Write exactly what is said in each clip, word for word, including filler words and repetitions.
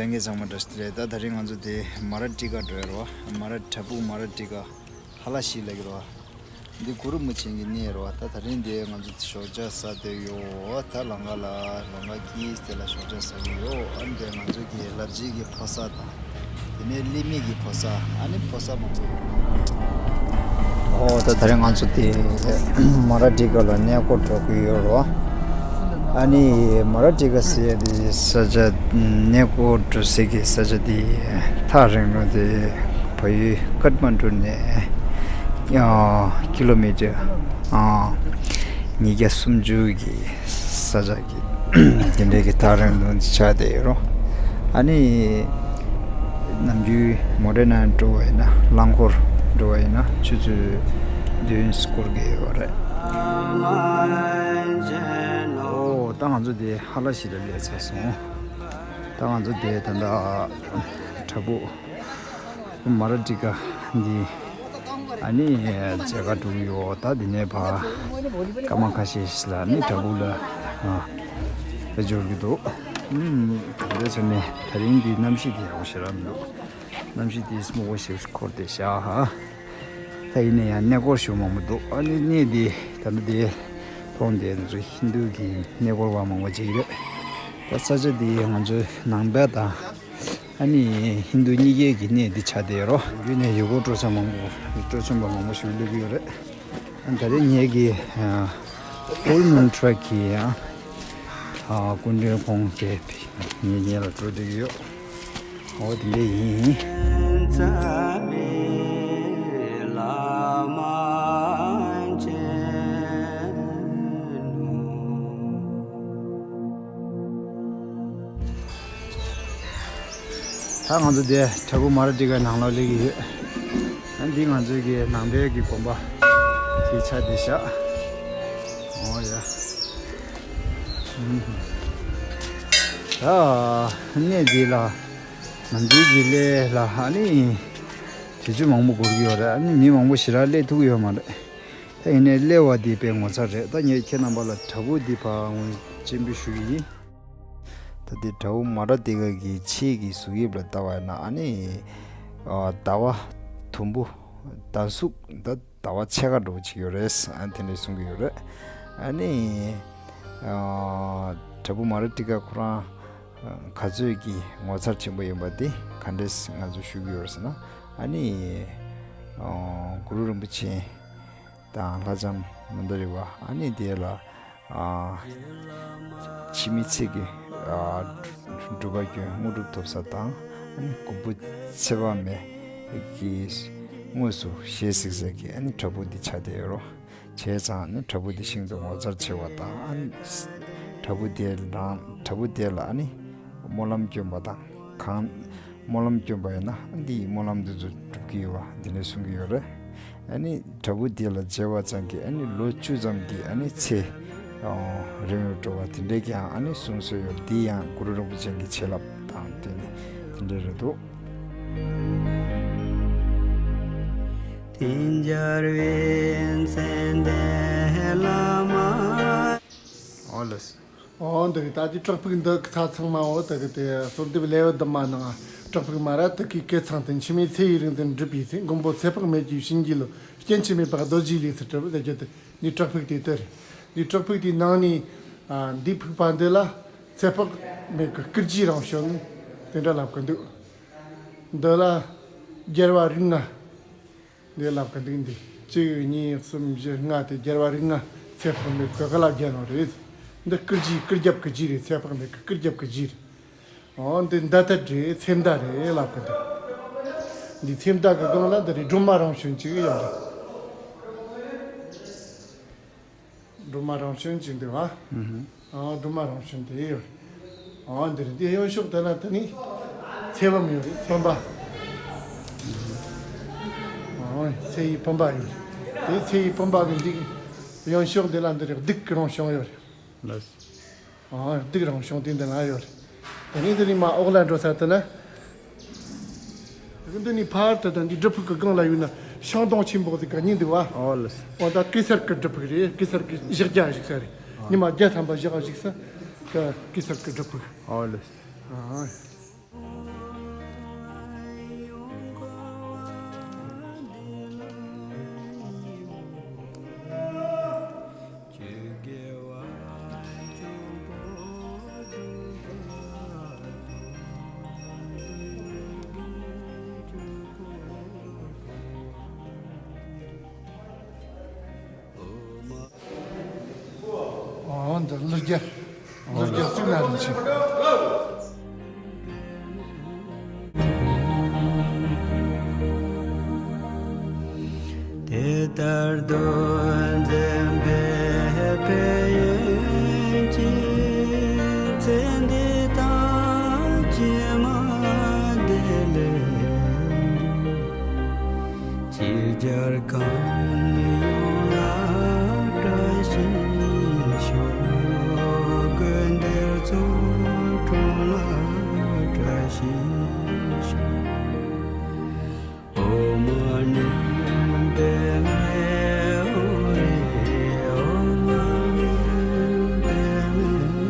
ལྷན་རྒྱས་ཚང་མ་བཀྲ་ཤིས་བདེ་ལེགས། ད་དེ་རིང་ང་ཚོ་དེ་མ་ར་ཊི་ཀ་འགྲོ་ཡ་རེད་བ། མ་ར་བྲག་ཕུག་མ་ར་ཊི་ཀ་ཧ་ལ་ཤི་ལབ་ཀྱི་རེད་བ། འདི་གུ་རུ་རིན་པོ་ཆེ་གི་གནས་རེད་བ། ད་དེ་རིང་དེ་ང་ཚོ་ཞོགས་ཇ་ཟ་བསྡད་ཡོད། ད་ལམ་ཁ་ལ་ལམ་ཁ་དཀྱིལ་དེ་ལ་ཞོགས་ཇ་ཟ་གི་ཡོད། ཨ་ནི་དེ་ང་ཚོ་གི་ལབ་རྗེས་ཀྱི་ཕོ་གསར་དང་། དེ་ནས་ལི་མི་གི་ཕོ་གསར། ཨ་ནི་ཕོ་གསར་མང་པོ་ཡོད། ཨོ་ད་ད་རེས་ང་ཚོ་དེ་མ་ར་ཊི་ཀ་ལ་གནས་སྐོར་འགྲོ་གི་ཡོད་རེད་བ། ཨ་ནི་མ་ར་ཊི་ཀ་ཟེར་ཡ་དེ་ས་ཆ་གནས་སྐོར་འགྲོ་སའི་གི་ས་ཆ་དེ་ཐག་རིང་རུང་དེ་བལ་ཡུལ་ཀཏ་མན་ཌུ་ནས་ཨ་ཀི་ལོ་མི་ཊར་ཨ་ཉིས་བརྒྱ་སུམ་ཅུ་གི་ས་ཆ་གི་དེ་འདྲའི་གི་ཐག་རིང་རུང་ཆགས་བསྡད་ཡོད་རེད། ཨ་ནི་ནམ་རྒྱུན་མོ་ཊའི་ནང་འགྲོ་བ་ཡིན་ན། རླངས་འཁོར་འགྲོ་བ་ཡིན་ན་ཆུ་ཚོད་བདུན་སྐོར་གི་ཡོད་རེད། ཨོ་ད་ང་ཚོ་དེ་ཧ་ལ་ཤི་ལ་སླེབས་ཚར་སོང་། ད་ང་ཚོ་དེ་ད་ལྟ་བྲག་ཕུག་མ་ར་ཊི་ཀ་འདི་ཨ་ནི་མཇལ་ཁ་འགྲོ་གི་ཡོད། ད་འདི་ནས་ཕར་སྐར་མ་ཁ་ཤས་ཤིག་ལ་ཨ་ནི་བྲག་ཕུག་ལ་ཨ་འབྱོར་གྱི་འདུག་ཨུམ། དེ་འདྲ་བྱས་ནས་དེ་རིང་འདི་གནམ་གཤིས་འདི་ཡག་པོ་ཞེ་དྲག་མི་འདུག་གནམ་གཤིས་འདི་སྨུག་པ་ཞེ་པོ་ཞིག་འཁོར་བསྡད་ཤག་ཧ། ད་ཡིན་ན་ཡང་གནས་སྐོར་ཞུ་མང་པོ་འདུག་ཨ་ནི་གནས་འདི་ད་ལྟ་འདི་མཐོང་འདི་ང་ཚོ་ཧིན་རྡུ་གི་གནས་སྐོར་བ་མང་པོ་ཅིག་རེད། ད་ས་ཆ་འདི་ང་ཚོའི་ནང་པ་དང་ཨ་ནི་ཧིན་རྡུ་གཉིས་ཀའི་གི་གནས་འདི་ཆགས་བསྡད་ཡོད་རེད། བརྒྱུད་ནས་ཡུལ་སྐོར་སྤྲོ་འཆམ་མང་པོ་སྤྲོ་འཆམ་པ་མང་པོ་ཞིག་སླེབས་ཀྱི་ཡོད་རེད། ཨ་ད་རེས་ངེད་ཀྱི་ཨ་ཨོལ་མོན་ཊི་རེག་གི་ཡང་ཨ་སྐུ་མགྲོན་ཁོང་དེ་ངེད་ངེད་ལ་སྤྲོ་བསྡད་ཀྱི་ཡོད། འོ་དེ་འདྲ་ཡིན། ད་ང་ཚོ་དེ་བྲག་ཕུག་མ་ར་ཊི་ཀའི་ནང་ལོགས་སླེབས་ཀྱི་ཡོད། ཨ་འདི་ང་ཚོའི་གི་ནང་པའི་གི་དགོན་པ་དེ་ཆགས་བསྡད་ཤག་འོ་ཡ། ཨུམ། ད་གནས་འདི་ལ་ནམ་རྒྱུན་གྱི་སླེབས་ལ་ཨ་ནི་དུས་ཚོད་མང་པོ་འགོར་གྱི་ཡོད་རེད། ཨ་ནི་མི་མང་པོ་ཞེ་དྲག་སླེབས་ཐུབ་ཀྱི་ཡོད་མ་རེད། ད་ཡིན་ནའི་སླེབས་པ་འདི་དཔེ་ངོ་མཚར་རེད། ད་ངས་ཁྱེད་རྣམ་པ་ལ་བྲག་ཕུག་འདི་ཕར་ངོ་སྤྱན་འབུལ་ཞུ་གི་ཡིན། ད་འདི་བྲག་ཕུག་མ་ར་ཊི་ཀ་གི་ཕྱིའི་གི་གཟུགས་དབྱིབས་ལ་ལྟ་བ་ཡིན་ན་ཨ་ནི་ཨ་ཟླ་བ་དུམ་བུ་ཟླ་གཟུགས་ད་ཟླ་བ་ཕྱེད་ཀ་འདྲ་པོ་ཅིག་ཡོད་རེད། ཨ་དེ་འདྲས་གསུང་གི་ཡོད་རེད། ཨ་ནི་ཨ་བྲག་ཕུག་མ་ར་ཊི་ཀ་ཁོ་རང་ག་ཚོད་ཀྱི་ངོ་མཚར་ཆེན་པོ་ཡིན་པ་དེ་ག་འདྲས་ང་ཚོས་ཞུ་གི་ཡོད་རེད་ཟེར་ན། ཨ་ནི་ཨ་གུ་རུ་རིན་པོ་ཆེ་དང་ལྷ་ལྕམ་ནཱ་ད་རི་བ། ཨ་ནི་དེ་ལ་ཨ་འཆི་མེད་ཚེ་གི་ཨ་སྒྲུབ་པ་སྐྱོན་དངོས་གྲུབ་ཐོབ་ས་དང་། ཨ་ནི་མགོན་པོ་ཚེ་དཔག་མེད་ཀྱིས་དངོས་སུ་ཞལ་གཟིགས་ས་གི་ཨ་ནི་བྲག་ཕུག་འདི་ཆགས་བསྡད་ཡོད་རེད། བྱས་ཙང་ནི་བྲག་ཕུག་འདི་ཤིན་ཏུ་ངོ་མཚར་ཆེ་བ་དང་། ཨ་ནི་བྲག་ཕུག་དེ་རང་བྲག་ཕུག་དེ་ལ་ཨ་ནི་སྨོན་ལམ་བསྐྱོན་པ་དང་། གང་སྨོན་ལམ་བསྐྱོན་པ་ཡིན་ན་ཨ་ནི་འདིའི་སྨོན་ལམ་འདི་ཚོ་འགྲུབ་ཀྱི་ཡོད་པ་འདི་ནས་གསུང་གི་ཡོད་རེད། ཨ་ནི་བྲག་ཕུག་འདི་ལ་མཇལ་བ་ཙམ་གྱིས་ཨ་ནི་ལོ་བཅུ་ཙམ་གྱི་ཨ་ནི་ཚེ་རིང་རུ་འགྲོ་བ་དེ་འདྲའི་ཀྱང་ཨ་ནི་གསུང་སྲོལ་ཡོད། འདི་ཡང་གུ་རུ་རིན་པོ་ཆེ་གི་བྱིན་རླབས་དང་བསྟུན་ནས་དེ་འདྲ་རེད་འདུག་ཨོ་ལགས། ཨོ་འདི་གི་ད་ཅི་བྲག་ཕུག་འདི་གི་ཚ་ཚང་མ་འོ་ད་གི་དེ་གསོལ་འདེབས་ལེའུ་བདུན་མ་ནང་བྲག་ཕུག་མ་ར་ཊི་ཀའི་སྐུ་ཚང་དུ་འཆི་མེད་ཚེ་ཡི་རིང་དུ་འགྲུབ་པའི་ཚེ་མགོན་པོ་ཚེ་དཔག་མེད་ཀྱི་བྱིན་གྱིས་རློབས་སྐྱོན་ཆ་མེད་པ་རྡོ་རྗེའི་ལུས་སུ་གྲུབ་ཟེར་རྒྱུ་དེ་འདི་བྲག་ཕུག་དེ་དེ་རེད། འདི་བྲག་ཕུག་དེའི་ནང་ནས་ཨ་འདི་ཕུག་པ་འདི་ལ་ཚེ་དཔག་མེད་ཀྱི་སྐུ་རྗེས་རང་བྱོན་དེ་འདྲ་ལབ་ཀྱི་འདུག་འདི་ལ་རྒྱལ་བ་རིགས་ལྔ། འདི་ལབ་ཀྱི་འདུག་འདི་གཅིག་གཉིས་གསུམ་བཞི་ལྔ་དེ་རྒྱལ་བ་རིགས་ལྔ་ཚེ་དཔག་མེད་གི་ག་ལ་རྒྱལ་ནོ་རེད། འདི་སྐུ་རྗེས་སྐུ་རྒྱབ་ཀྱི་རྗེས་རེད། ཚེ་དཔག་མེད་ཀྱི་སྐུ་རྒྱབ་ཀྱི་རྗེས་རེད། འོ་འདི་མདའ་དར་རེད། ཚེ་མདའ་རེད་ལབ་ཀྱི་འདུག་འདི་ཚེ་མདའ་གི་སྒང་ལ་འདི་རེད། སྒྲོལ་མ་རང་བྱོན་ཅིག་ཡོད་རེད། སྒྲོལ་མ་རང་བྱོན་ཅིག་འདུག་བ། ཨ་སྒྲོལ་མ་རང་བྱོན་དེ་ཡོད་རེད། ཨ་འདི་རེད། འདི་གཡོན་ཕྱོགས་དེ་ལ་དེ་ནི་ཚེ་བུམ་ཡོད་རེད། བུམ་པ། ཨ་ཚེ་ཡི་བུམ་པ་ཡོད་རེད། དེ་ཚེ་ཡི་བུམ་པ་གི་འདི་གཡོན་ཕྱོགས་འདི་ལ་འདི་རེད། གདུགས་ཀྱི་རང་བྱོན་ཡོད་རེད། ལགས། ཨ་གདུགས་རང་བྱོན་དེ་འདི་ན་ཡོད་རེད། དེ་ནས་འདི་ནས་མར་འོག་ལ་འགྲོ་ས་དེ་ན། འདི་ནས་ཕར་དུ་དང་འདི་སྒྲུབ་ཕུག་གི་སྒང་ལ་ཡོད་ན་ཤིང་སྡོང་ཆེན་པོ་ཟིག་ག་གཉིས་འདུག་བ། ཨོ་ལགས། འོ་ད་གེ་སར་གི་སྒྲུབ་ཕུག་རེད། གེ་སར་གི་བཞི་བརྒྱ་བཞུགས་ས་རེད། ཉི་མ་བརྒྱ་ཐམ་པ་བཞི་བཞུགས་ས་ག་གེ་སར་གི་སྒྲུབ་ཕུག་ཨོ་ལགས། ཨ། ལུ་རྒྱ། ལུ་རྒྱ་སུ་ན་རིན་ཆེན། དེ་ལྟར་དུ་འཛིན་པའི་དཔལ་ཡོན་གྱི་ཚེ་འདི་དང་ཕྱི་མ་བདེ་ལེགས་འགྲུབ། ཅིག་ཅར་གང་ཡོང་ལ་བཀྲ་ཤིས་ཤོག། ཀུན་འདིར་ཚོགས་དྲུང་ལ་བཀྲ་ཤིས་ཤོག། ཨོཾ་མ་ཎི་པདྨེ་ཧཱུྃ། ཨོཾ་མ་ཎི་པདྨེ་ཧཱུྃ།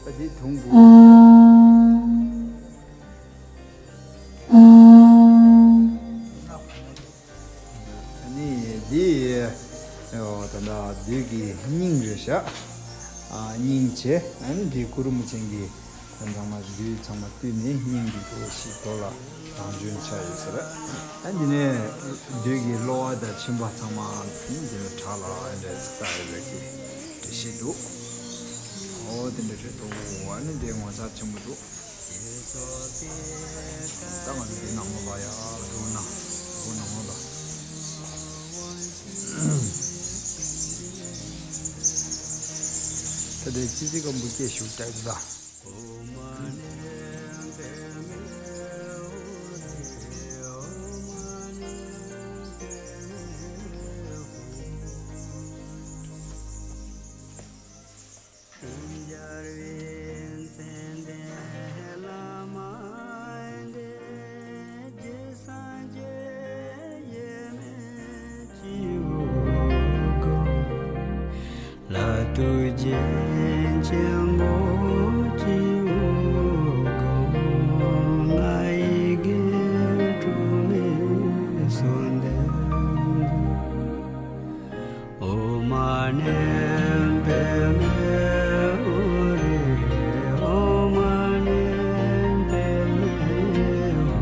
ཨ་དེ་དུང་བུ། ཨ་ནི་འདི་ད་ལྟ་བདུད་ཀྱི་སྙིང་རེད་ཤག་ཨ་སྙིང་བྱས། ཨ་ནི་འདི་གུ་རུ་མི་ཆེན་གྱི་ད་ཚང་མ་བདུད་ཚང་མ་བཏུལ་ནས་སྙིང་གི་སྒོ་ཞིག་དོར་ལ་རང་བྱོན་ཆགས་ཡོད་ཟེར། ཨ་འདི་ནས་བདུད་ཀྱི་གློ་བ་དང་མཆིན་པ་ཚང་མ་འདི་ནས་དྲག་ལ་ཨ་འདྲས་ལྟ་ཡོད་པའི་གི་འགྲེལ་བཤད་འདུག་ཨོ་དེ་འདྲ་རེད་འདུག་ཨ་ནི་འདི་ངོ་མཚར་ཆེན་པོ་འདུག་ད་ང་ཚོ་འདི་ནང་ལོགས་ལ་ཡར་འགྲོ་ན། འགྲོ་ནང་ལོགས་ལ། ད་ལྟའི་ཅི་ཙི་ཀམ་བུ་སྐད་ཞུ་བྲལ་ད། ཨོཾ་མ་ཎི་པདྨེ་ཧཱུྃ། ཨོཾ་མ་ཎི་པདྨེ་ཧཱུྃ།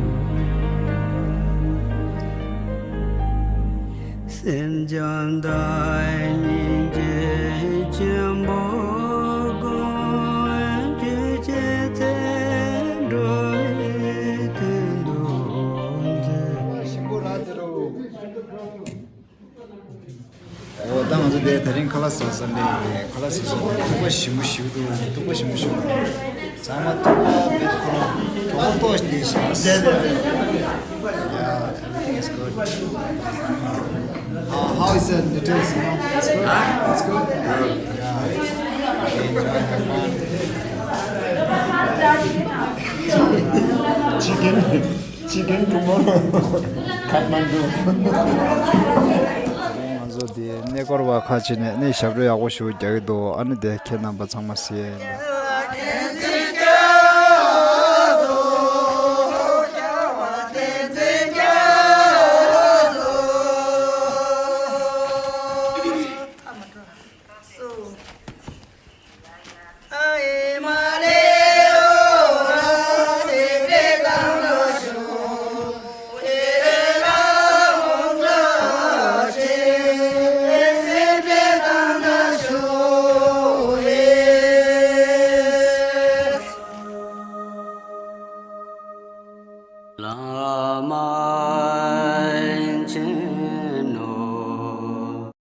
སེམས་ཅན་དང་སྙིང་རྗེ་ཆེན་པོ་སྒོམ། རྒྱུད་བྱེད་ཚེ་འགྲོ་བའི་དོན་དུ་མཛད། ཞིམ་པོ་ར་དེ་རུ། འོ་ད་ང་ཚོ་དེ་དེ་རིང་ཁ་ལག་ཟ་ས་ནས་ཁ་ལག་ཟ་ས་ནས་ཐུག་པ་ཞིམ་པོ་ཞིག་འདུག་ཐུག་པ་ཞིམ་པོ་ཞིག་འདུག་ཚང་མ་ཐུག་པ་བེད་ཁོ་རང་གྲོགས་པོ་ཏོག་ཞིག་བསྡད་ཤག Yeah, everything is good. Uh, how is the, the taste? You know? It's good? It's good? Yeah. Enjoy the fun. Chicken. Chicken tomorrow. Kathmandu. ང་ཚོ་འདི་གནས་སྐོར་བ་ཁག་ཅིག་ནས་གནས་ཞབས་བྲོ་ཡག་པོ་ཞིག་རྒྱག་གི་འདུག་ཨ་ནི་དེ་ཁྱེད་རྣམ་པ་ཚང་མ་གཟིགས་ཡ་ཡིན། So,